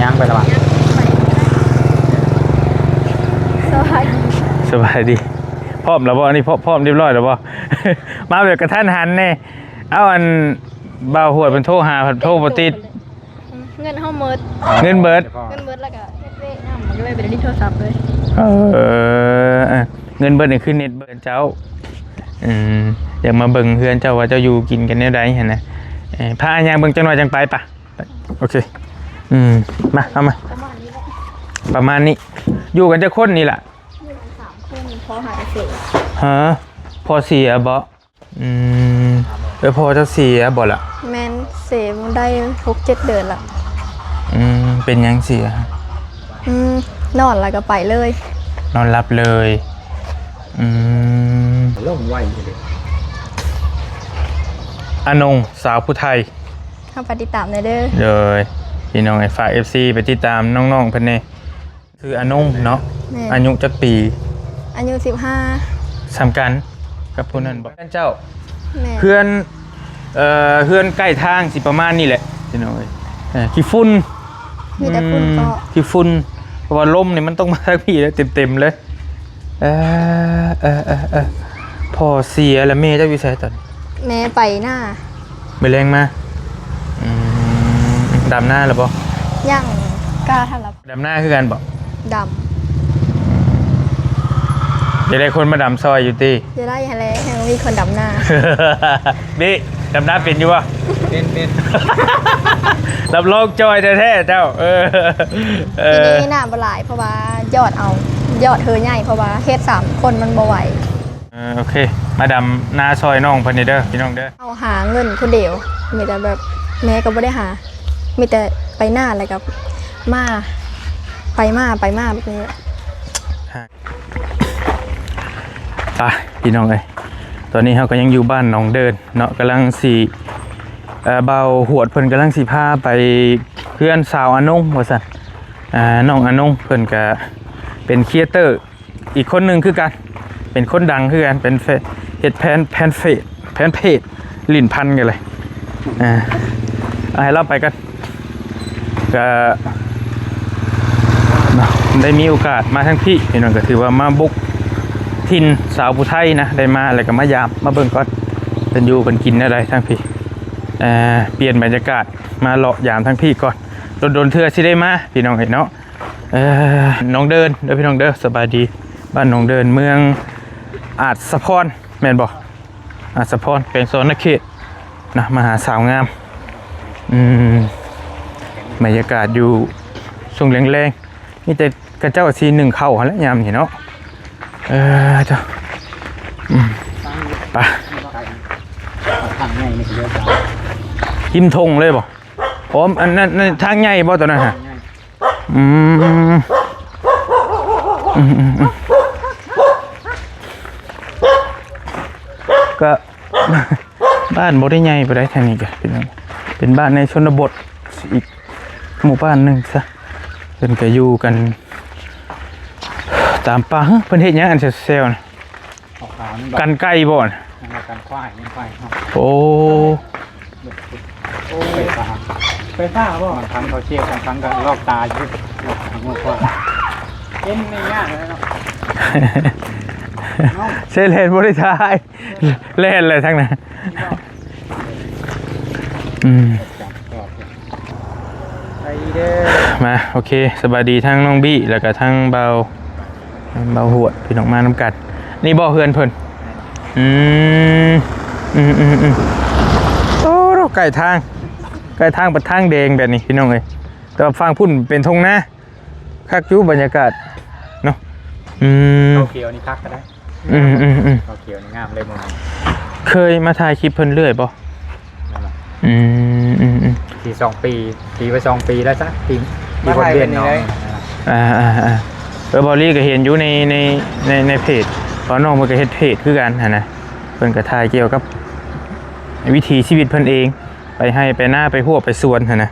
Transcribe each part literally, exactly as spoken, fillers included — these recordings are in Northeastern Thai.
ยังไปแล้ววะ สบายดี สบายดี พร้อมแล้วบ่ อันนี้พร้อมพร้อมเรียบร้อยแล้วบ่ มาแบบกระทันหันแน่ เอาอันบ่าวหวดเพิ่นโทรหา เพิ่นโทรบ่ติด เงินเฮาหมด เงินเบิด เงินเบิดแล้วก็เฮ็ดเวทนำมันก็เลยบ่ได้เล่นโทรศัพท์เลย เออเออเงินเบิดนี่คือเน็ตเบิดเจ้า อืม อยากมาเบิ่งเฮือนเจ้าว่าเจ้าอยู่กินกันแนวใดหั่นนะ เออ พาย่างเบิ่งจักหน่อยจังไปปะ โอเค อืม มา เอามา ประมาณนี้แหละ ประมาณนี้ อยู่กันจักคนนี่ล่ะ อยู่กันสามคนพอหาเสร็จ ฮะ พ่อเสียบ่ อืม เออ พ่อเจ้าเสียบ่ล่ะ แม่นเสพได้หกเจ็ดเดือนละ อืม เป็นหยังเสีย อืมนอนแล้วก็ไปเลย นอนหลับเลย อืม ลงไวเลย อนงสาวผู้ไทย เข้าไปติดตามในเด้อ เลย พี่น้องไอ้ฝาก เอฟซี ไปติดตามน้องๆเพิ่นแน่ คืออนงเนาะ แม่ อายุจักปี อายุสิบห้า สำคัญกับผู้นั้นบ่เจ้า แม่ เพื่อน เอ่อ เพื่อนใกล้ทางสิประมาณนี้แหละ พี่น้องเอ้ย เอ่อ ขี้ฝุ่น มีแต่ฝุ่นก็ อืม ขี้ฝุ่น เพราะว่าลมนี่มันต้องมาทางพี่แล้วเต็มๆเลย เออ เออ เออ เออ พ่อเสียแล้วแม่เจ้าอยู่ไสตอน แม่ไปหน้า มื้อแลงมา อืม ดำนาแล้วบ่ ย่างกล้าทำรับ ดำนาคือกันบ่ ด อยากได้คนมาดำซอยอยู่ติ ำจะได้อะไรยังมีคนดำหน้า บิดำนาเป็นอยู่บ่ เป็นเป็น รับรองจอยแท้ๆเจ้า เออ เอ ที อ นี้หน้าบ่หลายเพราะว่ายอดเอายอดเธอใหญ่เพราะว่าเฮ็ดสามคนมันบ่ไหว เออ โอเค มาดำนาซอยน้องเพิ่นนี่เด้อ พี่น้องเด้อ เอาหาเงินคนเดียว มีแต่แบบแม่ก็บ่ได้หา มีแต่ไปหน้าแล้วก็มา ไปมาไปมาแบบนี้ ไปพี่น้องเอ้ย ตอนนี้เราก็ยังอยู่บ้านหนองเดินเนาะ กำลังสิ เอ่อ เบาหวดเพิ่นกำลังสิพาไปเพื่อนสาวอนงว่าซั่น อ่า น้องอนงเพิ่นก็เป็นครีเอเตอร์อีกคนหนึ่งคือกัน เป็นคนดังคือกัน เป็นเฟซ เฮ็ดแพน แพนเฟซ แพนเพจ ลิ้นพันกันเลย อ่า เอาให้เราไปกัน ก็เนาะ ได้มีโอกาสมาทั้งพี่ พี่น้องก็ถือว่ามาบุกถิ่นสาวผู้ไทยนะ ได้มาแล้วก็มายาม มาเบิ่งก่อน เป็นอยู่เป็นกินแนวใดทั้งพี่ เอ่อ เปลี่ยนบรรยากาศ มาเลาะยามทั้งพี่ก่อน โดนๆเทื่อสิได้มา พี่น้องเอ้ยเนาะ เอ่อ หนองเดินเด้อพี่น้องเด้อ สบายดี บ้านหนองเดิน เมืองอาจสะพร แม่นบ่ อาจสะพร แขวงสะหวันนะเขต นะ มาหาสาวงาม อืม บรรยากาศอยู่ช่วงแลงๆ มีแต่เขาเจ้าสินึ่งข้าวหั่นแหละยามนี้เนาะ เออ เจ้า อืม ไป ทางใหญ่นี่คือเรื่องราว ริมธงเลยบ่ อ๋อ อันนั้น นั่นทางใหญ่บ่ตอนนั้นฮะ อืม อืม อืม อืม ก็ บ้านบ่ได้ใหญ่ปานใดทางนี้ก็เป็น เป็นบ้านในชนบทอีกหมู่บ้านหนึ่งซะ เพิ่นก็อยู่กัน ตามป่า เฮ้ย เพิ่นเฮ็ดหยังอันแซวๆน่ะ ออกขาวนี่ กันไก่บ่น่ะ กันควายนี่ควายเนาะ โอ้ ไฟฟ้าไฟฟ้าบ่บางครั้งเขาเชี่ยวบางครั้งก็ลอกตาอยู่ลอกตาง่วงควายเอ็นไม่ยากเลยเนาะ เซเลนบ่ได้ทายแล่นเลยทั้งนั้น อืม ไปเด้อ มา โอเค สบายดีทั้งน้องบี้ แล้วก็ทั้งเบา เบาหวด พี่น้องมานำกัน นี่บ่เฮือนเพิ่น อืม อืม อืม อืม โอ้ ไก่ทาง ไก่ทางเป็นทางแดงแบบนี้ พี่น้องเอ้ย แต่ว่าฝั่งพุ่นเป็นทงนา คักอยู่บรรยากาศ เนาะ อืม เขาเขียวนี่คักก็ได้ อืม อืม อืม เขาเขียวนี่งามเลยมึง เคยมาถ่ายคลิปเพิ่นเรื่อยบ่ นั่นแหละ อืม อืม อืม ปีสองปีปีไปสองปีแล้วซะปีปีคนเวียนน้อง อ่า อ่า อ่า เออ บอลลี่ก็เห็นอยู่ใน ใน ใน ในเพจ เพราะน้องเพิ่นก็เฮ็ดเพจคือกันหั่นนะ เพิ่นก็ถ่ายเกี่ยวกับวิถีชีวิตเพิ่นเอง ไปไฮ่ไปนาไปฮวกไปสวนหั่นนะ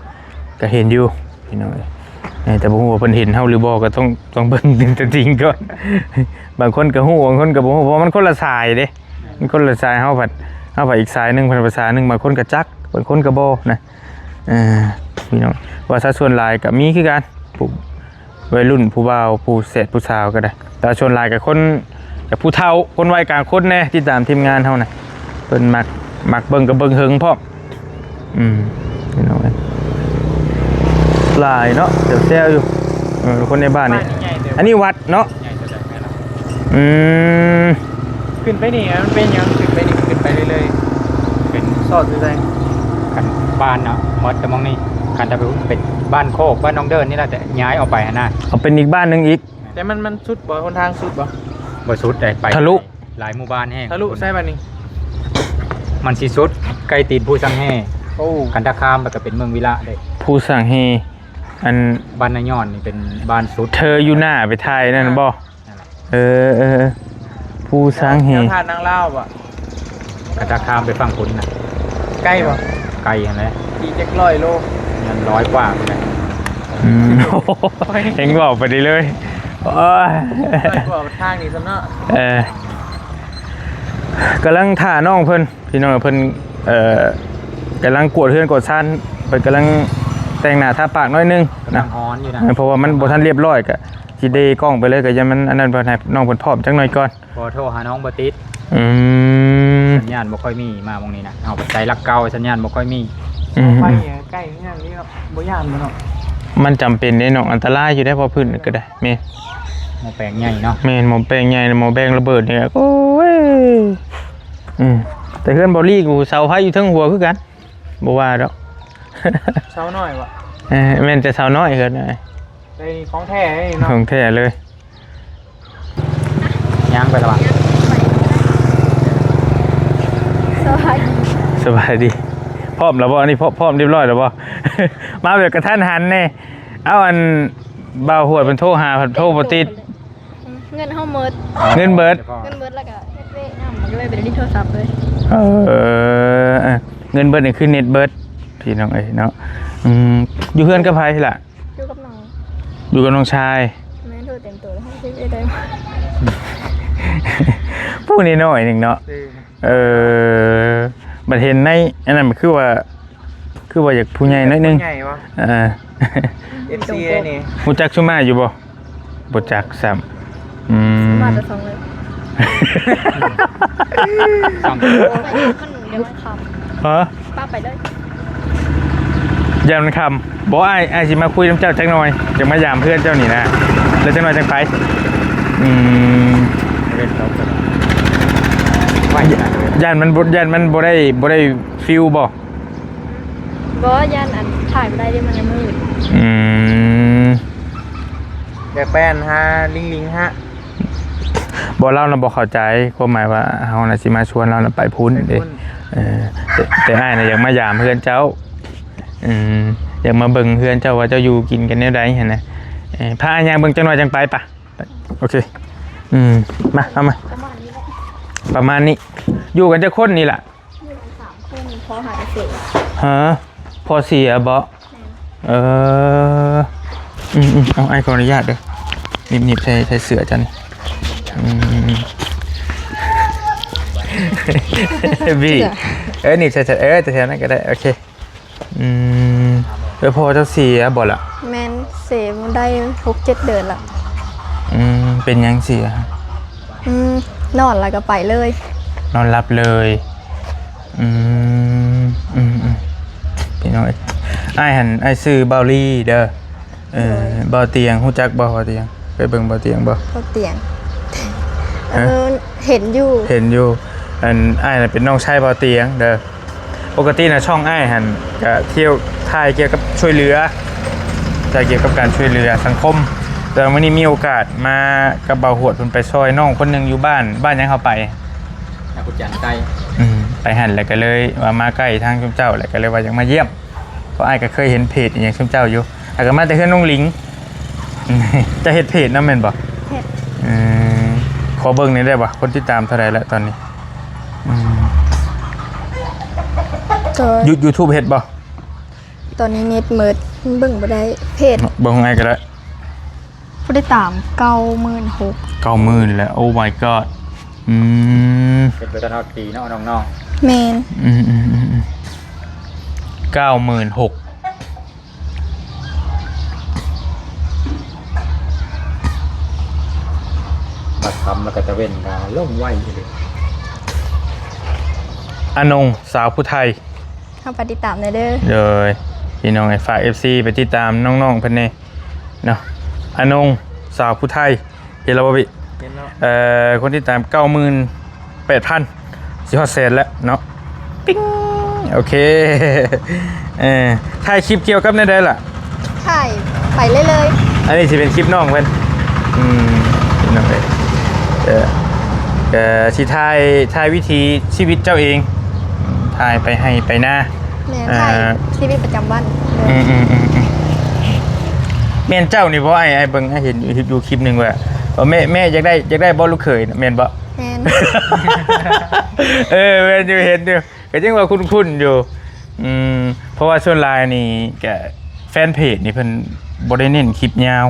ก็เห็นอยู่ พี่น้องเอ้ย เออ แต่บ่ฮู้ว่าเพิ่นเห็นเฮาหรือบ่ ก็ต้อง ต้องเบิ่งตัวจริงก่อน บางคนก็ฮู้ บางคนก็บ่ฮู้ เพราะมันคนละสายเด้ มันคนละสาย เฮาผัด เฮาผัดอีกสายหนึ่ง ผัดภาษาหนึ่ง บางคนก็จัก บางคนก็บ่นะ เออพี่น้อง ว่าซะส่วนหลายก็มีคือกัน ผู้วัยรุ่น ผู้บ่าว ผู้แสด ผู้สาวก็ได้ แต่ส่วนหลายก็คน กับผู้เฒ่า คนวัยกลางคนแน่ ติดตามทีมงานเฮานะ เพิ่นมัก มักเบิ่งก็เบิ่งเฮิงพร้อม อืม พี่น้องเอ้ย หลายเนาะ แซวๆอยู่ เออ คนในบ้านนี่ บ้านนี่ใหญ่เด้อ อันนี้วัดเนาะ ใหญ่เด้อ อืม ขึ้นไปนี่ มันเป็นหยัง ขึ้นไปนี่ ขึ้นไปเรื่อยๆ เป็น สอดอยู่ไส คันบ้านเนาะ หมดแต่หม่องนี้ คันถ้าไปเป็นบ้านโคก บ้านหนองเดินนี่แหละ แต่ย้ายออกไปหั้นนะ เอาเป็นอีกบ้านหนึ่งอีก แต่มัน มันสุดบ่ หนทางสุดบ่ บ่สุดได้ ไป ทะลุ หลายหมู่บ้านแฮง ทะลุไสบัดนี้ มันสิสุดใกล้ตีนภูสังแฮ โอ้ คันถ้าข้ามไปก็เป็นเมืองวิระเด้ ภูสังแฮ อัน บ้านนายอนนี่เป็นบ้านสุด เธออยู่หน้าไปไทยนั่นบ่ นั่นแหละ เออ เออ ภูสังแฮ แถวท่านางลาวบ่ คันถ้าข้ามไปฝั่งพุ้นน่ะ ใกล้บ่ ไกลหั้นแหละ ขี่จักร้อยโล มันร้อยกว่าพุ้นแหละ อืม เฮงบอกไปดีเลย โอ้ย ร้อยกว่าทางนี่ซ้ำเนาะ เออ กำลังถ่าน้องเพิ่น พี่น้องเพิ่น เอ่อ กำลังกวาดเฮือนกวาดซาน เพิ่นกำลังแต่งหน้าทาปากหน่อยหนึ่งนะ กำลังฮ้อนอยู่นะ เออ เพราะว่ามันบ่ทันเรียบร้อย ก็สิเดกล้องไปเลย ก็ยังมันอันนั้น เพิ่นให้น้องเพิ่นพร้อมจักหน่อยก่อน พอโทรหาน้องบ่ติด อืม สัญญาณบ่ค่อยมี มาหม่องนี้นะ เอาไปใส่หลักเก่า สัญญาณบ่ค่อยมี อืม ไปใกล้เฮือนนี่เนาะ บ่ย่านบ่เนาะ มันจำเป็นเด้น้อง อันตรายอยู่ได้ พอพื้นก็ได้ แม่น หม้อแปลงใหญ่เนาะ แม่น หม้อแปลงใหญ่ หม้อแปลงระเบิดเนี่ย โอ้ย อืม แต่เฮือนบ่าวลีกูเสาไฟอยู่เทิงหัวคือกัน บ่ว่าดอก เสาน้อยบ่ เออ แม่นแต่เสาน้อยเฮือนน่ะ แต่นี่ของแท้นี่เนาะ ของแท้เลย ย่างไปละวะ สบายดี สบายดี พร้อมแล้วบ่ อันนี้พร้อม พร้อมเรียบร้อยแล้วบ่ มาแบบกระทันหันแน่ เอาอัน บ่าวหวดเพิ่นโทรหา เพิ่นโทรบ่ติด เงินเฮาหมด เงินเบิด เงินเบิดแล้วก็เฮ็ดเวะนำ มันก็เลยบ่ได้เล่นโทรศัพท์เลย เออ เออ เงินเบิดนี่คือเน็ตเบิด พี่น้องเอ้ยเนาะ อืม อยู่เฮือนกับไผล่ะ อยู่กับน้อง อยู่กับน้องชาย แม่น โทรเต็มตัวแล้ว เฮ็ดเวะได้ ผู้น้อยๆหนึ่งเนาะ เออ เออ บัดเห็นในอันนั้นมันคือว่า คือว่าอยากผู้ใหญ่หน่อยหนึ่ง ผู้ใหญ่วะ เออ เอฟซี นี่ รู้จักซุมาอยู่บ่ บ่จักซ้ำ อืม มาแต่สองเลย สอง ไปเดี๋ยวมันค่ำ ฮะ ป้าไปเลย ยามมันค่ำ บ่ อ้าย อ้ายสิมาคุยนำเจ้าจักหน่อย จะมายามเฮือนเจ้านี่นะ แล้วจักหน่อยจั่งไป อืม เว้นเราก็ ย่านมันบ่ ย่านมันบ่ได้ บ่ได้ฟีลบ่ บ่ ย่านอันถ่ายบ่ได้เด้ มันยังมืด อืม อยากไปอันหาลิงๆ ฮะ บ่ ลาวน่ะบ่เข้าใจ ความหมายว่าเฮาน่ะสิมาชวนลาวน่ะไปพุ้นเด้ ไปพุ้น เออ แต่ แต่อ้ายน่ะอยากมายามเฮือนเจ้า อืม อยากมาเบิ่งเฮือนเจ้าว่าเจ้าอยู่กินกันแนวใดหั้นนะ เออ พาอ้ายย่างเบิ่งจักหน่อยจั่งไปปะ โอเค อืม มา เอามา ประมาณนี้แหละ ประมาณนี้ อยู่กันจักคนนี่ล่ะ อยู่กันสามคน พ่อหาเสีย ฮะ พ่อเสียบ่ แม่น เออ อืมอืม เอา อ้ายขออนุญาตเด้อ หนีบๆ ใส่ ใส่เสื้อจ้ะนี่ อืม บี้ เออ หนีบใส่ ใส่ เออ แถวๆ นั้นก็ได้ โอเค อืม เออ พ่อเจ้าเสียบ่ล่ะ แม่น เสียมาได้หกเจ็ดเดือนละ อืม เป็นหยังเสีย อืม นอนแล้วก็ไปเลย นอนหลับเลย อืม อืม อืม พี่น้องเอ้ย อ้ายหั้น อ้ายชื่อบ่าวลีเด้อ เออ โดย บ่าวเตียง รู้จักบ่บ่าวเตียง เคยเบิ่งบ่าวเตียงบ่ บ่าวเตียง ฮะ เออ เห็นอยู่ เห็นอยู่ อัน อ้ายน่ะเป็นน้องชายบ่าวเตียงเด้อ ปกติน่ะช่องอ้ายหั้นก็เที่ยวถ่ายเกี่ยวกับช่วยเหลือ ถ่ายเกี่ยวกับการช่วยเหลือสังคม แต่มื้อนี้มีโอกาสมากับบ่าวหวด เพิ่นไปซอยน้องคนหนึ่งอยู่บ้าน บ้านหยังเฮาไป นากุจันทร์ใต้ อืม ไปหั้นแล้วก็เลยว่ามาใกล้ทางชุมเจ้า แล้วก็เลยว่าอยากมาเยี่ยม เพราะอ้ายก็เคยเห็นเพจอหย่างชุมเจ้าอยู่ แล้วก็มาแต่เฮือนน้องหลิง จะเฮ็ดเพจนำแม่นบ่ เฮ็ด เออ ขอเบิ่งหน่อยได้บ่ คนติดตามเท่าใดแล้วตอนนี้ อืม ก็ ยู YouTube เฮ็ดบ่ ตอนนี้เน็ตหมด เบิ่งบ่ได้ เพจ เบิ่งง่ายก็ได้ ผู้ติดตามเก้าหมื่นหก เก้าหมื่นแล้ว Oh my god อืม เป็นไปตลอดปีเนาะน้องๆ แม่น อืม อืม อืม อืม เก้าหมื่นหก ค่ำแล้วก็ตะเว็นก็ลงไวอีหลี อนง สาวผู้ไทย เข้าไปติดตามได้เด้อ โดย พี่น้อง ฝาก เอฟซี ไปติดตามน้องๆเพิ่นแหน่เนาะ อนง สาวผู้ไทย เห็นแล้วบ่พี่ เห็นแล้ว เอ่อ คนติดตาม เก้าหมื่นแปดพัน สิฮอดแสนแล้วเนาะ ปิ๊ง โอเค เออ ถ่ายคลิปเกี่ยวกับแนวใดล่ะ ถ่ายไปเรื่อยๆ อันนี้สิเป็นคลิปน้องเพิ่น อืม น้องเพิ่น เออ ก็สิถ่าย ถ่ายวิถีชีวิตเจ้าเอง ถ่ายไปไฮ่ไปนา แม่น อ่า ถ่ายชีวิตประจำวัน อืม อืม อืม อืม แม่นเจ้านี่บ่ อ้าย อ้ายเบิ่ง อ้ายเห็นอยู่ อยู่คลิปหนึ่งว่า เออ แม่ แม่อยากได้ อยากได้บ่ลูกเขยน่ะ แม่นบ่ แม่น เออ แม่นอยู่ เห็นอยู่ ก็ยังว่าคุ้นๆอยู่ อืม เพราะว่าส่วนหลายนี่ก็แฟนเพจนี่เพิ่นบ่ได้เน้นคลิปยาว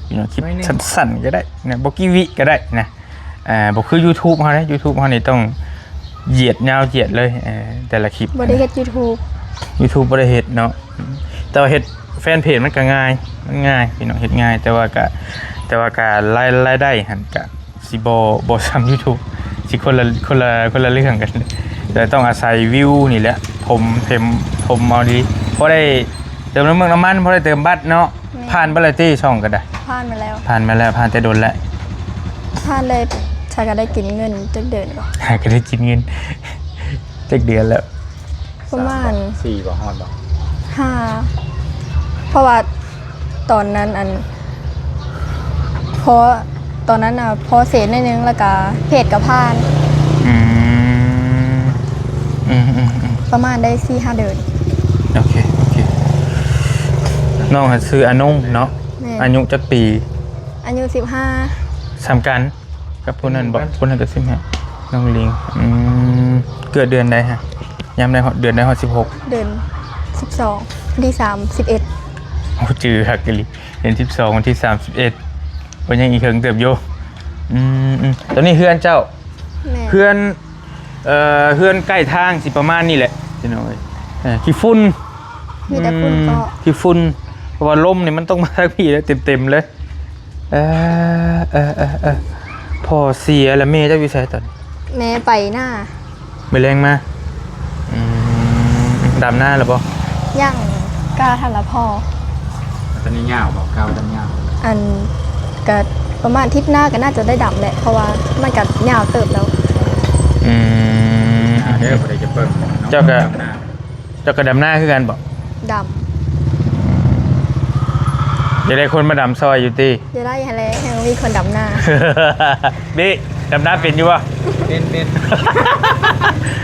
พี่น้อง คลิป น้อยหนึ่ง สั้นๆก็ได้นะ บ่กี่วิก็ได้นะ อ่า บ่คือ YouTube เฮาเด้ YouTube เฮานี่ต้องเหยียดยาวเหยียดเลย เออ แต่ละคลิป บ่ได้เฮ็ด YouTube YouTube บ่ได้เฮ็ดเนาะ แต่ว่าเฮ็ดแฟนเพจมันก็ง่าย มันง่าย พี่น้อง เฮ็ดง่าย แต่ว่าก็ แต่ว่าก็ราย รายได้หั่นก็ สิบ่ บ่ส่ำ YouTube สิคนละ คนละ คนละเรื่องกัน แต่ต้องอาศัยวิวนี่แหละ ถม เต็ม ถมเอาดี พอได้เติมน้ำมัน น้ำมัน พอได้เติมบัตรเนาะ แม่น ผ่านไปแล้วติ ช่องก็ได้ ผ่านมาแล้ว ผ่านมาแล้ว ผ่านแต่โดนแล้ว ผ่านได้ ฉันก็ได้กินเงินจักเดือนบ่ หาก็ได้กินเงิน จักเดือนแล้ว ประมาณ สามบ่ สี่บ่ ฮอดบ่ ห้า เพราะว่าตอนนั้นอัน พอตอนนั้นน่ะ พอเสร็จนิดนึง แล้วก็เพจก็ผ่าน อืม อืม อืม อืม ประมาณได้สี่ห้าเดือน โอเค โอเค น้องชื่ออนงเนาะ แม่น อายุจักปี อายุสิบห้า ส่ำกัน กับผู้นั้นบ่ ผู้นั้นก็สิบห้า น้องลิง อืม เกิดเดือนใดฮะ ยามใดฮอด เดือนใดฮอดสิบหก เดือนสิบสอง วันที่สามสิบเอ็ด โอ้ จื่อคักอีหลี เดือนสิบสอง วันที่สามสิบเอ็ด โอ้ ยังอีกเถิงเติบอยู่ อืม อืม ตอนนี้เฮือนเจ้า แม่น เฮือน เอ่อ เฮือนใกล้ทางสิประมาณนี้แหละ พี่น้องเอ้ย เอ่อ ขี้ฝุ่น มีแต่ฝุ่นเกาะ อืม ขี้ฝุ่น เพราะว่าลมนี่มันต้องมาทางพี้แล้วเต็มๆเลย เออ เออ เออ เออ พ่อเสียแล้วแม่เจ้าอยู่ไสตอนนี้ แม่ไปนา มื้อแลงมา อืม ดำนาแล้วบ่ ยัง กล้าทันละพ่อ ตอนนี้ยาวบ่ กล้าทันยาว อัน ก็ประมาณอาทิตย์หน้าก็น่าจะได้ดำแหละ เพราะว่ามันก็ยาวเติบแล้ว อืม อ่า เด้อ บ่ได้จะเบิ่งเนาะ เจ้าก็ ดำนา เจ้าก็ดำนาคือกันบ่ ดำ อยากได้คนมาดำซอยอยู่ติ อยากได้หั้นแหละ ยังมีคนดำนา บิ ดำนาเป็นอยู่บ่ เป็น เป็น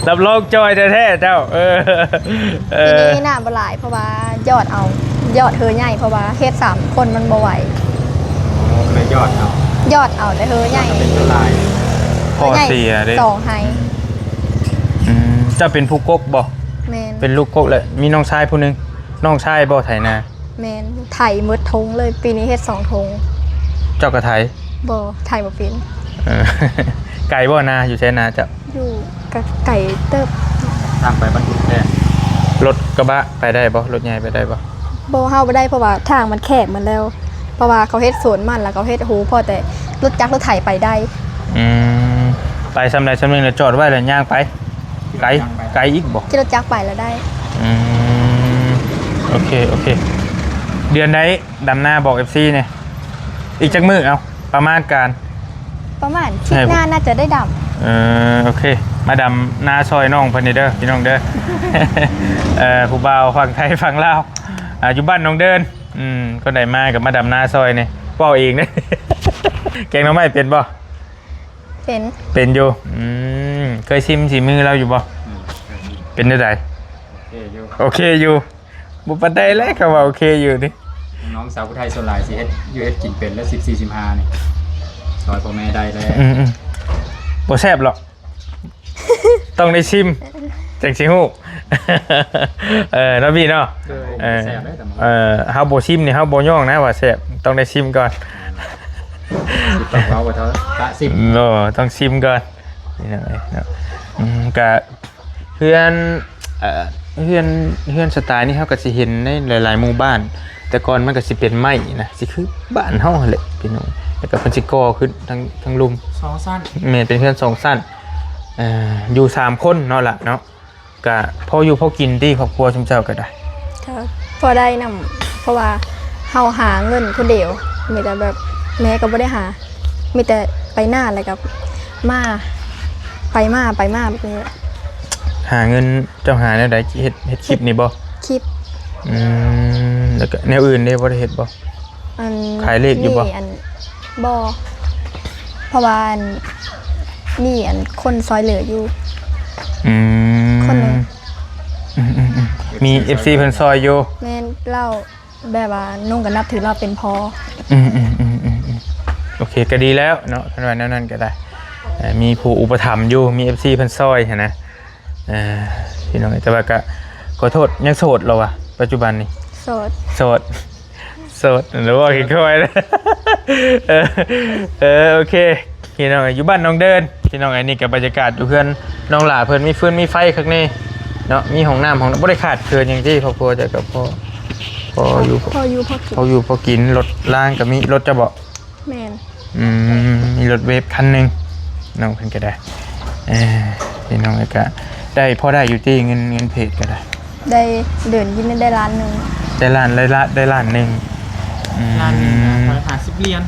รับรองจ่อยแท้ๆเจ้า เออ เออ ปีนี้น้ำบ่หลาย เพราะว่ายอดเอา ยอดเฮือใหญ่ เพราะว่าเฮ็ดสามคนมันบ่ไหว อ๋อ เลยยอดเอา ยอดเอาแต่เฮือใหญ่ ยอดเป็นเท่าไหร่ พ่อเสียเด้ สองไฮ อืม เจ้าเป็นผู้กกบ่ แม่น เป็นลูกกกแหละ มีน้องชายผู้หนึ่ง น้องชายบ่ไถนา แม่น ไถหมดทงเลย ปีนี้เฮ็ดสองทง เจ้าก็ไถ บ่ ไถบ่เป็น เออ ไกลบ่นา อยู่ไสนาเจ้า อยู่ก็ไกลเติบ ทางไปบ้านกุดแพง รถกระบะไปได้บ่ รถใหญ่ไปได้บ่ บ่ เฮาบ่ได้ เพราะว่าทางมันแคบหมดแล้ว เพราะว่าเขาเฮ็ดสวนมัน แล้วเขาเฮ็ดฮู พอแต่รถจักรรถไถไปได้ อืม ไปส่ำใดส่ำหนึ่งแล้วจอดไว้แล้วย่างไป ไกล ไกลอีกบ่ ขี่รถจักรไปแล้วได้ อืม โอเค โอเค เดือนใดดำนาบอก เอฟซี เนี่ย อีกจักมื้อ เอา ประมาณการ ประมาณอาทิตย์หน้าน่าจะได้ดำ เออ โอเค มาดำนาซอยน้องเพิ่นนี่เด้อ พี่น้องเด้อ เอ่อ ผู้บ่าวฝั่งไทยฝั่งลาว อ่า อยู่บ้านหนองเดิน อืม คนใดมาก็มาดำนาซอยนี่ เว้าเองเด้อ แกงหน่อไม้เป็นบ่ เป็น เป็นอยู่ อืม เคยชิมฝีมือเราอยู่บ่ อืม เป็นจั่งใด โอเคอยู่ โอเคอยู่ บ่ปานใดแหละ คำว่าโอเคอยู่นี่ น้องสาวผู้ไทยส่วนหลายสิเฮ็ดอยู่เฮ็ดกินเป็นแล้ว สิบสี่ สิบห้า นี่ ซอยพ่อแม่ได้แล้ว อืม อืม บ่แซ่บหรอก ต้องได้ชิม จั่งสิฮู้ เออ เนาะพี่เนาะ โดย เออ แซ่บเลยแต่มัน เออ เฮาบ่ชิมนี่ เฮาบ่ย่องนะว่าแซ่บ ต้องได้ชิมก่อน สิบปากเว้าบ่เท่าพระสิบ บ่ ต้องชิมก่อน นี่นะเนาะ อืม กะ เฮือน เอ่อ เฮือน เฮือนสไตล์นี่เฮาก็สิเห็นในหลายๆหมู่บ้าน แต่ก่อนมันก็สิเป็นไม้นะ สิคือบ้านเฮาหั่นแหละพี่น้อง แล้วก็เพิ่นสิก่อขึ้นทั้งทั้งลุ่ม สองชั้น แม่น เป็นเฮือนสองชั้น เอ่อ อยู่สามคนเนาะล่ะเนาะ ก็พออยู่พอกินติ ครอบครัวซุมเจ้าก็ได้ ก็พอได้นำ เพราะว่าเฮาหาเงินผู้เดียว มีแต่แบบแม่ก็บ่ได้หา มีแต่ไปนาแล้วก็มา ไปมา ไปมาแบบนี้ หาเงิน เจ้าหาแนวใด เฮ็ด เฮ็ดคลิปนี่บ่ คลิป อืม แล้วก็แนวอื่นเด้ บ่ได้เฮ็ดบ่ อัน ขายเลขอยู่บ่ นี่อัน บ่ เพราะว่าอัน นี่อันคนซอยเหลืออยู่ อืม คนหนึ่ง อืมๆๆ มี เอฟซี เพิ่นซอยอยู่ แม่น ลาวแบบว่าน้องก็นับถือลาวเป็นพ่อ อืมๆๆๆๆ โอเค ก็ดีแล้วเนาะ คันว่าแนวนั้นก็ได้ เอ่อ มีผู้อุปถัมภ์อยู่ มี เอฟซี เพิ่นซอยหั้นนะ เอ่อ พี่น้อง แต่ว่าก็ขอโทษ ยังโสดเหรอวะ ปัจจุบันนี่ โสด โสด โสด หรือว่าคิดค่อยนะ เออ เออ โอเค พี่น้อง อยู่บ้านน้องเดิน พี่น้อง อันนี้ก็บรรยากาศอยู่เฮือนน้องหล่าเพิ่น มีฟืนมีไฟคักแน่เนาะ มีห้องน้ำ ห้อง บ่ได้ขาดเขินหยังติ ครอบครัวเจ้าก็พอ พออยู่ พออยู่พอกิน พออยู่พอกิน รถรางก็มี รถเจ้าบ่ แม่น อืม มีรถเวฟคันหนึ่ง น้องเพิ่นก็ได้ เออ พี่น้องก็ได้ พอได้อยู่ติ เงิน เงินเพจก็ได้ ได้เดือนกินได้ล้านหนึ่ง ได้ล้าน ได้ละ ได้ล้านหนึ่ง อืม ล้านหนึ่งนะ ห้าสิบเหรียญ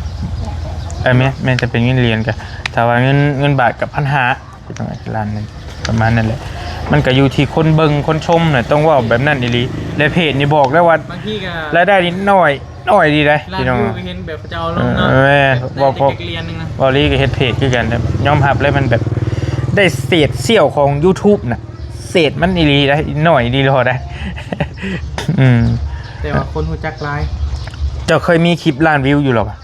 เออ แม่น แม่น จะเป็นเงินเหรียญก็ ถ้าว่าเงิน เงินบาทก็พันห้า พี่น้อง ล้านหนึ่ง ประมาณนั้นแหละ มันก็อยู่ที่คนเบิ่งคนชมน่ะ ต้องเว้าแบบนั้นอีหลี และเพจนี่บอกแล้วว่า บางทีก็ รายได้นี่น้อย น้อยดีเด้ ล้าน พี่น้อง วิวก็เห็นแบบเขาจะเอาลงเนาะ เออ แม่น แบบ บอก ได้จักเหรียญหนึ่งนะ เว้าอีหลีก็เฮ็ดเพจคือกัน ยอมรับเลย มันแบบได้เศษเสี้ยวของ YouTube น่ะ เศษมันอีหลีได้ น้อยอีหลีรอได้ อืม แต่ว่าคนรู้จักหลาย เจ้าเคยมีคลิปล้านวิวอยู่หรอวะ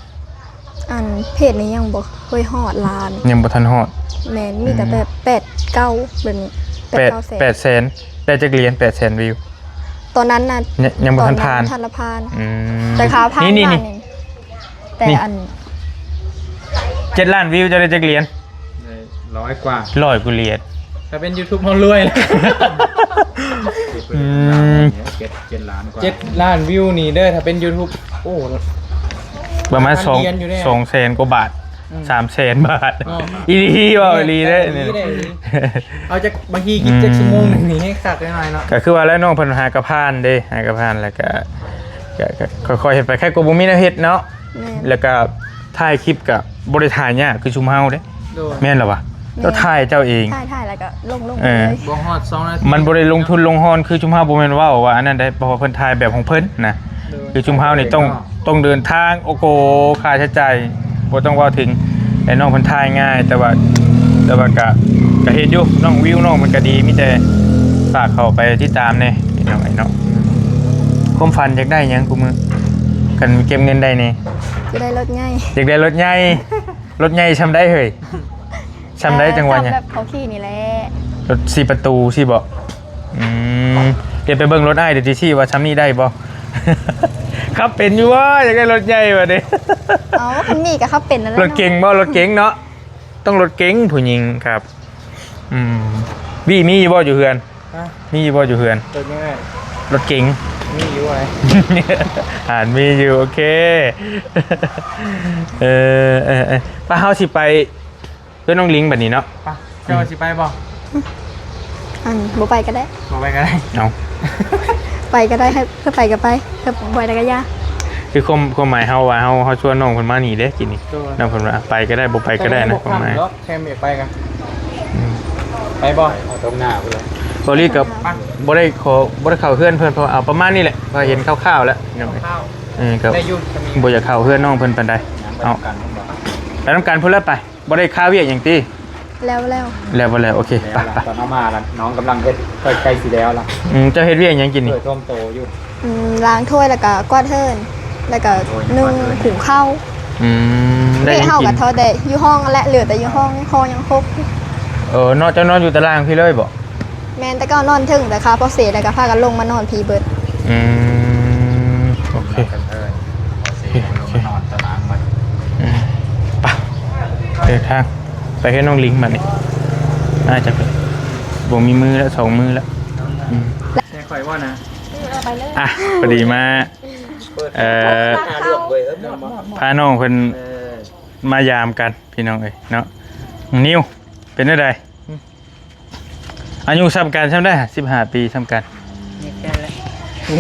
อันเพจนี้ยังบ่เคยฮอดล้าน ยังบ่ทันฮอด แม่น มีแต่แบบ อืม แปดเก้า แบบนี้ แปด แปดเก้าแสน แปดแสน ได้จักเหรียญ แปดแสนวิว ตอนนั้นน่ะ ยัง ยังบ่ทันผ่าน ตอนนั้นทันละผ่าน อืม แต่ขาผ่าน นี่ นี่ มา นี่ นี่ แต่ นี่ อัน เจ็ดล้านวิวจะได้จักเหรียญ ได้ร้อยกว่า ร้อยกว่าเหรียญ ถ้าเป็น YouTube เฮารวยแล้ว อืม เจ็ด เจ็ดล้านกว่า เจ็ดล้านวิวนี่เด้อ ถ้าเป็น YouTube โอ้ ประมาณ ล้าน สอง เหรียญอยู่เด้ สองแสนกว่าบาท อืม สามแสนบาท อ๋อ อีหลี เว้าอีหลีเด้ อีหลีเด้ เอาจักบางทีกินจัก อืม ชั่วโมงหนึ่งนี่ให้คักหน่อยเนาะ ก็คือว่าแล้วน้องเพิ่นหากะผ่านเด้ หากะผ่านแล้วก็ ก็ ก็ค่อยๆเฮ็ดไป ใครก็บ่มีแนวเฮ็ดเนาะ แม่น แล้วก็ถ่ายคลิปก็บ่ได้ถ่ายยากคือชุมเฮาเด้ โดย แม่นเหรอวะ แม่น เจ้าถ่ายเจ้าเอง ถ่าย ถ่ายแล้วก็ลง ลง เออ เลย บ่ฮอดสองนาที มันบ่ได้ลงทุนลงฮอนคือชุมเฮา บ่แม่นเว้าว่าอันนั้นได้ เพราะว่าเพิ่นถ่ายแบบของเพิ่นนะ โดย คือชุมเฮานี่ต้อง ต้องเดินทาง โอ้โห ค่าใช้จ่ายบ่ต้องเว้าถึง แต่น้องเพิ่นถ่ายง่าย แต่ว่า แต่ว่าก็ ก็เห็นอยู่ น้องวิวน้องมันก็ดี มีแต่ฝากเข้าไปติดตามแหน่ พี่น้องไอ้เนาะ ความฝันอยากได้หยังกูมือ กันเก็บเงินได้นี่ จะได้รถใหญ่ อยากได้รถใหญ่ รถใหญ่ช่ำได้เฮ้ย ช่ำได้จังหวะเนี่ย แบบเขาขี่นี่แหละ รถสี่ประตูสี่เบาะ อืม เดี๋ยวไปเบิ่งรถอ้ายเดี๋ยวสิว่าช่ำนี่ได้บ่ ขับเป็นอยู่ว่าอยากได้รถใหญ่ว่ะเด้ เอา คันนี้ก็ขับเป็นนั่นแหละ รถเก๋งบ่ รถเก๋งเนาะ ต้องรถเก๋งผู้หญิงครับ อืม วีมีอยู่บ่อยู่เฮือน ฮะ มีอยู่บ่อยู่เฮือน รถยังไง รถเก๋ง มีอยู่ไง อ่านมีอยู่ โอเค เออ เออ เออ ไป เฮาสิไป เพื่อนน้องลิงแบบนี้เนาะ ไป เจ้าสิไปบ่ อัน บ่ไปก็ได้ บ่ไปก็ได้ เอา ไปก็ได้ ให้เพื่อไปก็ไป เพื่อบ่ไปแล้วก็อย่า คือความ ความหมายเฮาว่าเฮา เฮาชวนน้องเพิ่นมานี่เด้กินนี่ โดย น้องเพิ่นว่าไปก็ได้ บ่ไปก็ได้นะ ความหมาย แค่ไม่ไปกัน อืม ไปบ่ เอาตรงหน้าไปเลย บอลลี่กับ ไป บ่ได้ขอ บ่ได้เข้าเฮือนเพิ่น เพราะเอาประมาณนี้แหละ เพราะเห็นคร่าวๆแล้ว ข้าว เออ ก็ ได้อยู่ บ่อยากเข้าเฮือนน้องเพิ่นปานใด เอา ไปนำกันเพิ่นบ่ ไปนำกันเพิ่นแล้วไป บ่ได้คาเวียกหยังติ แล้ว แล้ว แล้วบ่แล้ว โอเค ไป ไป ตอนเอามาแล้ว น้องกำลังเฮ็ด ใกล้ๆสิแล้วล่ะ อืม เจ้าเฮ็ดเวียกหยังกินนี่ เปิดท่วมโตอยู่ อืม ล้างถ้วยแล้วก็กวาดเฮือน แล้วก็นึ่งหุงข้าว อืม ได้หยังกิน เฮาก็เท่าแต่อยู่ห้องนั่นแหละ เหลือแต่อยู่ห้อง ห้องยังครบ เออ นอน เจ้านอนอยู่ตารางพี้เลยบ่ แม่น แต่เก่านอนเทิง แต่ข้าพอเสร็จแล้วก็พากันลงมานอนพี้เบิด อืม โอเค กันเทิง โอเค โอเค นอนตารางไป อืม ไป เดินทาง ไปเฮือนน้องลิงบัดนี้ น่าจะเป็น บ่มีมือแล้ว สองมือแล้ว อืม แค่ข่อยว่านะ อ่ะ พอดีมา เอ่อ พาน้องเพิ่น เออ มายามกันพี่น้องเอ้ยเนาะ นิว เป็นจั่งใด อายุส่ำกันส่ำได้ สิบห้า ปีส่ำกัน นี่แค่ละ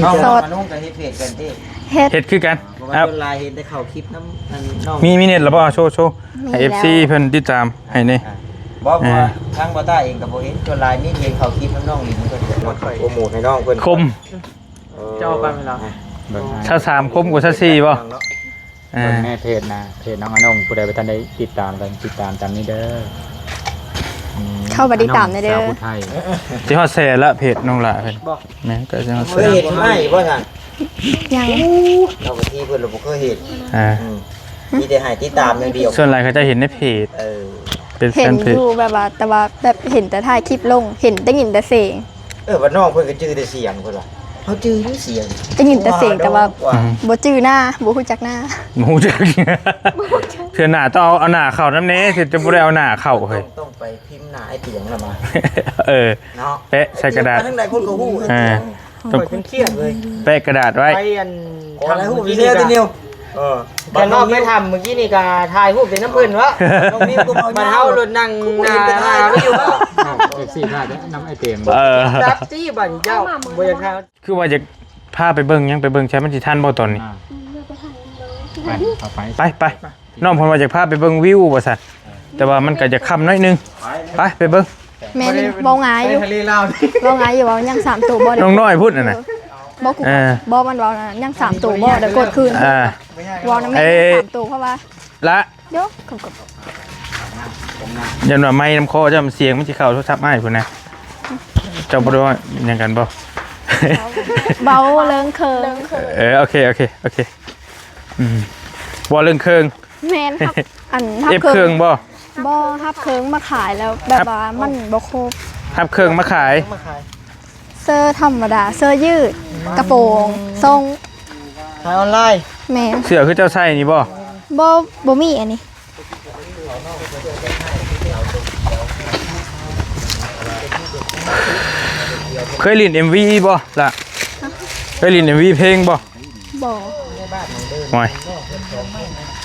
น้อง โสด น้องกับเฮ็ดเพจกันที่ เฮ็ด เฮ็ดคือกัน บอกว่า ครับ ส่วนหลายเห็นแต่เขาคลิปน้ำอันน้อง มีมีเน็ตแล้วบ่ โชว์โชว์ให้ มีแล้ว เอฟซี เพิ่นติดตามให้นี่ อ่ะบอกว่า อ่า ทางบ่ต้าเองก็บ่เห็นส่วนหลายนี่เห็นเขาคลิปน้ำน้องนี่มันก็จะมาโปรโมทให้น้องเพิ่น คม เออ เจ้าไปไหมล่ะ อ่ะ เบิ่งให้ ถ้าสามคมกว่าถ้าสี่บ่ เนาะ อ่า เบิ่งแม่เพจนะเพจน้องอนงผู้ใดบ่ทันได้ติดตามกันติดตามตามนี้เด้ออืม เข้าไปติดตามได้เด้อ สาวผู้ไทย สิฮอดแสนละเพจน้องหละเพิ่น บอก แม่นก็สิฮอดแส เฮ้ย น เห็นไหมว่าท่าน ยัง เราไปที่เพิ่นเราบ่เคยเห็น อ่า อืมมีแต่ให้ติดตามอย่างเดียว ส่วนหลายเขาจะเห็นในเพจ เออ เป็นแฟ เห็น นเพจ อยู่แบบว่า แต่ว่าแบบเห็นแต่ถ่ายคลิปลง เห็นได้ยินแต่เสียง เออว่าน้องเพิ่นก็จื่อแต่เสียงเพิ่นว่าเขาจื่ออยู่เสียง ได้ยินแต่เสียงแต่ว่า ว่า อืม บ่จื่อหน้าบ่ฮู้จักหน้า บ่ฮู้จัก เทื่อหน้าต้องเอาเอาหน้าเข้านำแหน่ เทื่อจะบ่ได้เอาหน้าเข้าเฮ้ย ต้องไปพิมพ์หน้าไอ้เตียงละมา เออ เนาะ แปะใส่กระดาษ ทั้งใดคนก็ฮู้ อ่า ข่อยเครียดเลย แปะกระดาษไว้ ไปอัน ขออะไรฮู้ ทำ พี่ นี่ เด้อ ก็ ตินิวเออ แต่นอกไปทำเมื่อกี้นี่ก็ถ่ายรูปเป็นน้ำเพิ่นวะ น้องนิวก็มา มันเฮาลดนั่งหน้าหาไม่อยู่วะ อ้าวเอฟซีพาดน้ำไอเตียง เออ จับตี้บ่อนเจ้าบ่อยากทำ คือว่าจะพาไปเบิ่งหยังไปเบิ่งใช่มันสิทันบ่ตอนนี้ อ่าไปเอาไป ไปไปน้องเพิ่นว่าจะพาไปเบิ่งวิวว่าซั่นแต่ว่ามันก็จะค่ำหน้อยนึง ไปไปเบิ่ง แม่นเว้าง่ายอยู่ ทะเลลาว เว้าง่ายอยู่เว้ายังสามตัวบ่ได้ น้องน้อยพุ้นน่ะนะ บ่กู เออ บ่มันเว้านะยังสามตัวบ่ได้กดคืน อ่า เว้านำแม่ เอ้ย สามตัวเพราะว่า ละ เดี๋ยวเขาก็ ยันว่าไม้น้ำคอเจ้ามันเสียงมันสิเข้าโทรศัพท์อ้ายพุ้นนะเจ้าบ่ได้ว่าหยังกันบ่ เว้าเรื่องเครื่อง เออโอเคโอเคโอเคอืมว่าเรื่องเครื่อง แม่นครับอันฮับ เอฟ เค เค รื่ รื่ อ อง งบ่ บ่ฮับเครื่องมาขายแล้วแบบว่ามันบ่ครบ ฮับเครื่องมาขาย มาขาย เสื้อธรรมดา เสื้อยืด กระโปรงทรง ขายออนไลน์ แม่น เสื้อคือเจ้าใส่นี่บ่ บ่บ่มีอันนี้ เคยเล่นเอ็มวีบ่ล่ะเคยเล่นเอ็มวีเพลงบ่ บ่ ห่วย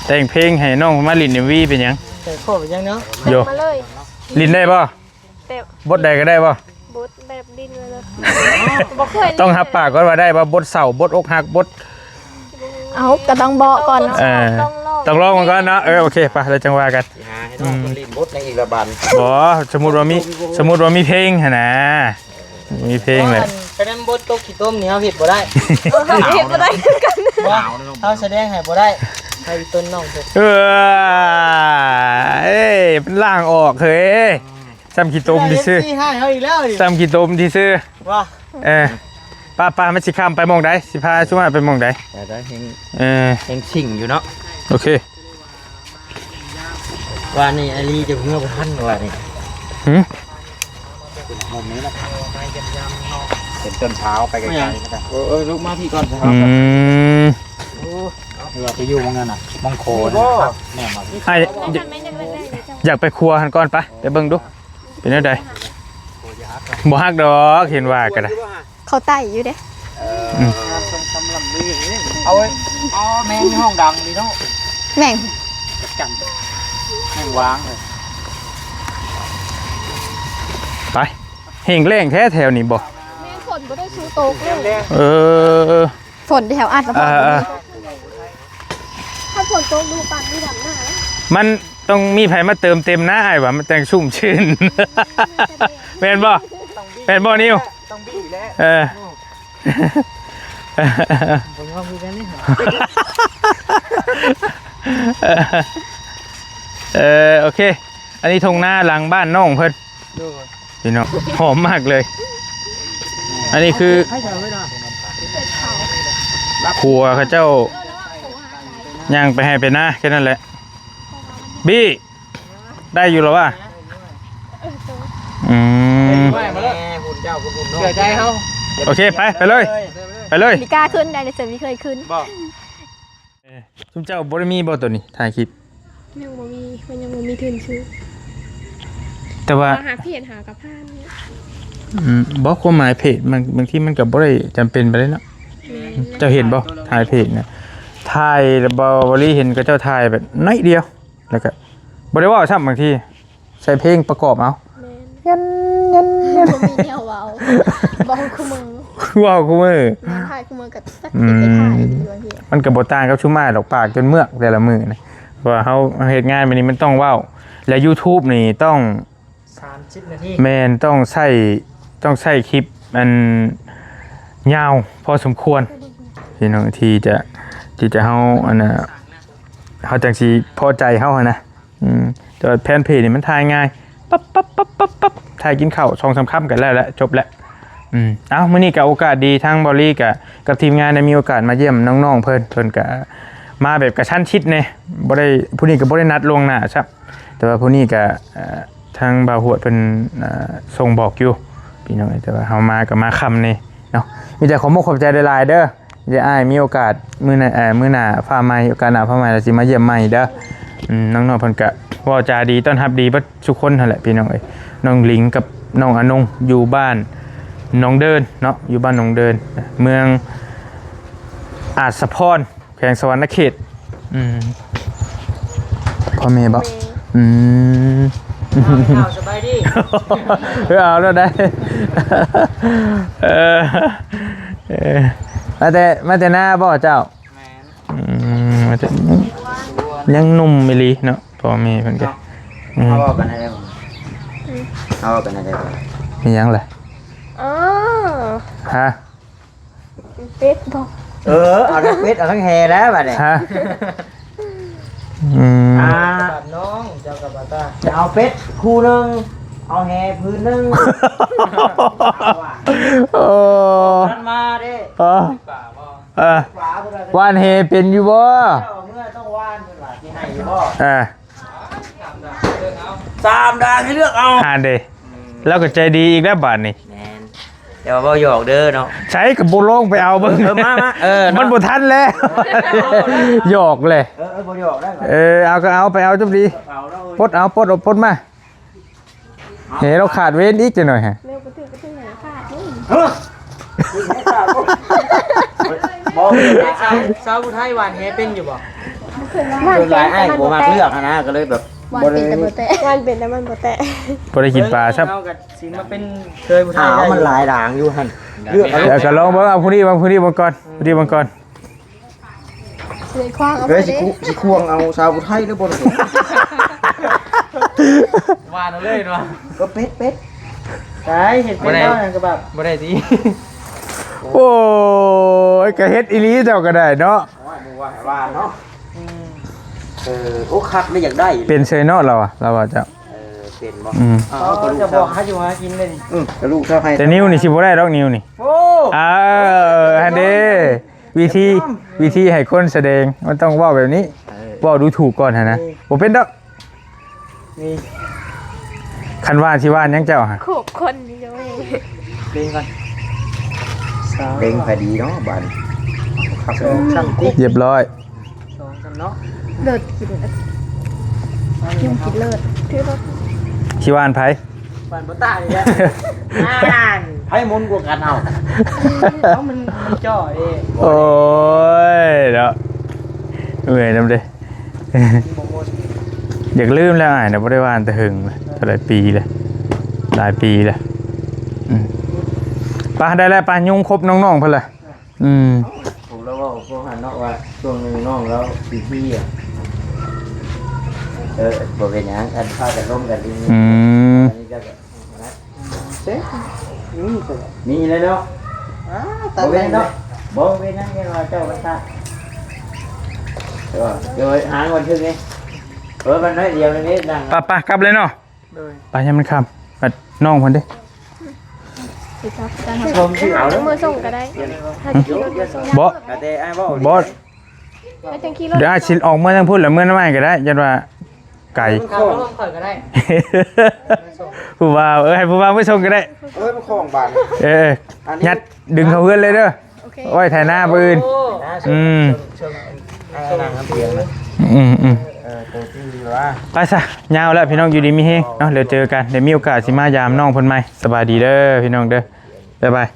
แต่งเพลงให้น้องมาเล่นเอ็มวีเป็นหยัง แต่โคตรยังเนาะ โย มาเลย เล่นได้บ่ แต่ บทใดก็ได้บ่ บทแบบดินเลยบ่เคย ต้องฮับปากก่อนว่าได้บ่บทเศร้าบทอกหักบท เอาก็ต้องบอกก่อนเนาะ เออต้องลองมันก่อนเนาะเออโอเคไปแล้วจังว่ากัน หาให้น้องคนลินบทในอีกละบาน บ่สมมุติว่ามีสมมุติว่ามีเพลงหั่นนะมีเพลงเลย ไปนั่นบทตกขี้ต้มนี่เฮาเฮ็ดบ่ได้ เฮ็ดบ่ได้คือกัน บ่เฮาแสดงให้บ่ได้ให้ต้นน้องเพิ่น เออเอ้ยมันล่างออกเฮ้ยซ้ำขี้ตมที่ซื่อ เอฟซีให้เฮาอีกแล้วนี่ ซ้ำขี้ตมที่ซื่อ ว่า เออป้าป้ามันสิข้ามไปหม่องใดสิพาสุมาไปหม่องใด แต่ได้เฮง เออ เฮงชิงอยู่เนาะ โอเค ว่านี่ไอรีจะเมื่อบ่ทันว่านี่ หืม มุมนี้นะเป็นต้นเท้าไปไกลๆก็ได้เออเออลูกมาพี่ก่อน อืม เออไปอยู่มองนั่นน่ะมองโค บ่ นะครับแม่มา ไอ้อยากไปครัวหันก่อนไปไปเบิ่งดูเป็นจั่งใดบ่ฮักดอกเห็นว่าก็ได้ เขาไต่อยู่เด้ อืม เอาไว้อ๋อแม่งห้องดังดีเนาะ แม่ง จังแม่งวางเลย ไปแห้งแล้งแท้แถวนี้บ่ แม่งฝนบ่ได้สู้ตกเลย เออ ฝนแถวอัดแล้ว อ่าอ่า ถ้าฝนตกดูปันนี่ดำหน้า มันต้องมีไผมาเติมเต็มนะไอ้ายว่ามันจั่งชุ่มชื่น แม่นบ่แม่นบ่นิว ต้องบี้แล้ว เออ ผมชอบคือกันนี่ เออโอเค อันนี้ทงนาหลังบ้านน้องเพิ่น ดู พี่น้องหอมมากเลย อันนี้คือ ให้ทำไว้หน่อย ครัวเขาเจ้าย่างไปให้ไปนาแค่นั้นแหละ บี้ ได้อยู่หรอวะอืม ไม่มาแล้ว แม่คุณเจ้าคุณคุณน้อง เสียใจเขา โอเคไปไปเลย ไปเลย มีกล้าขึ้นได้เลยเสือไม่เคยขึ้น บอก ซุมเจ้าบ่ได้มีบ่ตัวนี้ถ่ายคลิป ยังบ่มีมันยังบ่มีทุนซื้อ แต่ว่า หาเพจหากระพาน อืมบ่ความหมายเพจมันบางทีมันก็บ่ได้จำเป็นไปเลยเนาะเจ้าเห็นบ่ถ่ายเพจนะถ่ายแล้วบ่บ่ได้เห็นก็เจ้าถ่ายแบบน้อยเดียว แล้วก็บ่ได้เว้าซ้ำบางที ใส่เพลงประกอบเอา แม่น ยันยันยัน บ่มีแนวเว้า เว้าคู่มือ เว้าคู่มือ งานถ่ายคู่มือก็จักสิไปถ่ายอยู่บางที มันก็บ่ต่างกับซุมอ้ายดอก ปากจนเมือกแต่ละมื้อนะ เพราะว่าเฮา เฮาเฮ็ดงานแบบนี้มันต้องเว้า และ YouTube นี่ต้อง สามสิบนาที แม่น ต้องใช้ ต้องใช้คลิปอันยาวพอสมควร พี่น้อง ที่จะ ที่จะเฮาอันน่ะ เฮาจั่งสิพอใจเฮาหั้นนะ อืม แต่ว่าแฟนเพจนี่มันถ่ายง่าย ปั๊บปั๊บปั๊บปั๊บปั๊บ ถ่ายกินข้าวสองสามคำก็แล้วแหละ จบแล้ว อืม เอ้า มื้อนี้ก็โอกาสดี ทางบ่าวลีก็กับทีมงานได้มีโอกาสมาเยี่ยมน้องๆเพิ่น เพิ่นก็มาแบบกระชั้นชิดแน่ บ่ได้ ผู้นี้ก็บ่ได้นัดล่วงหน้าซับ แต่ว่าผู้นี้ก็ เอ่อ ทางบ่าวฮวดเพิ่น เอ่อ ส่งบอกอยู่ พี่น้อง แต่ว่าเฮามาก็มาค่ำแน่เนาะ มีแต่ขอบอกขอบใจหลายๆเด้อ เดี๋ยวอ้ายมีโอกาสมื้อหน้า เอ่อ มื้อหน้าฟ้าใหม่ โอกาสหน้าฟ้าใหม่แล้วสิมาเยี่ยมใหม่เด้อ อืม น้องๆเพิ่นก็เว้าจาดี ต้อนรับดีเบิดทุกคนหั้นแหละ พี่น้องเอ้ย น้องหลิงกับน้องอนง อยู่บ้านหนองเดินเนาะ อยู่บ้านหนองเดิน เมืองอาจสะพร แขวงสะหวันนะเขต อืม พ่อแม่บ่ แม่ อืม เอา สบายดี เออ เอาแล้วได้ เออ เออ มาแต่ มาแต่นาบ่เจ้า แม่น อืม มาแต่ ยังหนุ่มอีหลีเนาะ พ่อแม่เพิ่นก็ เนาะ อืม เอาออกกันได้บ่ เอาออกกันได้บ่ มีหยังล่ะ อ๋อ ฮะ เป็ดบอก เออ เอาทั้งเป็ด เอาทั้งแห่แล้วบัดนี้ ฮะ อืม อ่า บาดน้อง เจ้ากับบาดตา จะเอาเป็ดคู่หนึ่ง เอาแห่ผืนหนึ่ง โอ้ ท่านมาเด้ เออ ป่าบ่ เออ ป่าบ่ได้ ว่านแห่เป็นอยู่บ่ เจ้าเมื่อต้องว่านเพิ่นว่าสิให้อยู่บ่ เออ สามด่างให้เลือกเอา อ่านเด้ อืม แล้วก็ใจดีอีกแล้วบาดนี้ แม่น แต่ว่าเว้าหยอกเด้อเนาะ ใช้กับบ่ลองไปเอาเบิ่ง เออ มา มา เออ เนาะ มันบ่ทันแล้ว หยอกเลย เออ เออ บ่หยอกได้ เออ เอาก็เอา ไปเอาจบดี เอาแล้วเว้ย ปลดเอา ปลดเอา ปลดมา เฮ้ย เราขาดเว้นอีกจักหน่อยฮะ เร็วกระทืบกระทืบหน่อยค่ะ เฮ้ย บอก สาว สาวผู้ไทยหว่านแหเป็นอยู่บ่ ส่วนหลายอ้ายบ่มักเลือกหั้นนะ ก็เลยแบบ หว่านเป็นแต่บ่แตะ หว่านเป็นแต่มันบ่แตะ บ่ได้กินปลาซ้ำ เอากับสิมาเป็นเคยผู้ไทย อ้าว ได้อยู่ มันหลายด่างอยู่หั่น เลือกเอา เดี๋ยวก็ลองเบิ่ง เอาผู้นี้เบิ่ง ผู้นี้เบิ่งก่อน ผู้นี้เบิ่งก่อน เลยคว้างเอา เฮ้ย ไป สิ เด้ คุ สิควงเอาสาวผู้ไทยหรือบ่ล่ะ ว่าเอาเลยเนาะ ก็เป็ด เป็ด ใช่ เห็นเป็น บ่ได้ เท่านั้นก็แบบ บ่ได้ติ โอ้ย ก็เฮ็ดอีหลีเจ้าก็ได้เนาะ ว่าหมู่ว่าให้ว่าเนาะ อืม เออ โอ้ คักได้อยากได้ เป็นเซยเนาะเราอะ เราว่าเจ้า เออ เป็นบ่ อืม เอา เอากระดูก จะบอกให้อยู่หากินเลยนี่ อืม กระดูกเท่าให้ แต่นิ้วนี่สิบ่ได้ดอก นิ้วนี่ โอ้ เออ อันเด้ วิธี วิธีให้คนแสดง มันต้องเว้าแบบนี้ เออ เว้าดูถูกก่อนหั้นนะ นี่ บ่เป็นดอก นี่ คันว่าสิว่าหยังเจ้าฮะ โขกคนนี่เด้อ เล็งก่อน สาม เล็งพอดีเนาะ บาดนี้ ครับ สองสาม ติ๊ก เรียบร้อย สองสามเนาะ เลิศกิน กินกินเลิศ ถือว่า สิว่าอันไผ บ้านบ่ตายอีกแล้ว อ่าน ไผหมุนกว่ากันเอา เอ้า มัน มันจ่อเด้ โอ้ยเนาะ เมื่อยนำเด้ บ่หมุน อยากลืมแล้วอ้ายนะ บ่ได้ว่าแต่หึงเลย เท่าหลายปีเลย หลายปีเลย อืม ไป ได้แล้ว ไป ยุงครบน้องๆเพิ่นละ อืม ผมแล้วว่าพวกหันเนาะว่าช่วงหนึ่งน้องแล้วปีพี่อ่ะ เออ บ่เป็นหยัง อันพากันล้มกันดี อืม อันนี้ก็แบบ เอ๊ะ มีตัว มีแล้วเนาะ อ้า ตัด บ่เป็นเนาะ บ่เป็นหยัง เดี๋ยวเจ้ามาซะ เดี๋ยว เดี๋ยวหาเงินถึงนี่ เออ มันน้อยเดียวนี่ดัง ไปๆ กลับเลยเนาะ โดย ไป ยังมันค่ำ ไป น้องเพิ่นเด้ สิครับ ผมสิเอา เอามือส่งก็ได้ ถ้าจะขี่รถมาส่ง บ่ แต่อ้ายบ่ บ่ แล้วจังขี่รถ เดี๋ยวอ้ายสิออกเมือทางพุ้น แล้วเมือน้ำอ้ายก็ได้ ยันว่าไกล มันของ ข่อยก็ได้ ผู้บ่าว เออ ให้ผู้บ่าวมาส่งก็ได้ เอ้ย มันของบาด เออ อันนี้ ยัดดึงเข้าเฮือนเลยเด้อ โอเค ไว้ไถนามื้ออื่น โอ้ อืม เชิง เชิง เออ นั่งน้ำเตียงนะ อืม อืม เออ ตัวจริงดีวะ ไปซะ ยาวแล้วพี่น้อง อยู่ดีมีแฮงเนาะ เดี๋ยวเจอกัน เดี๋ยวมีโอกาสสิมายามน้องเพิ่นใหม่ สบายดีเด้อพี่น้องเด้อ บ๊ายบาย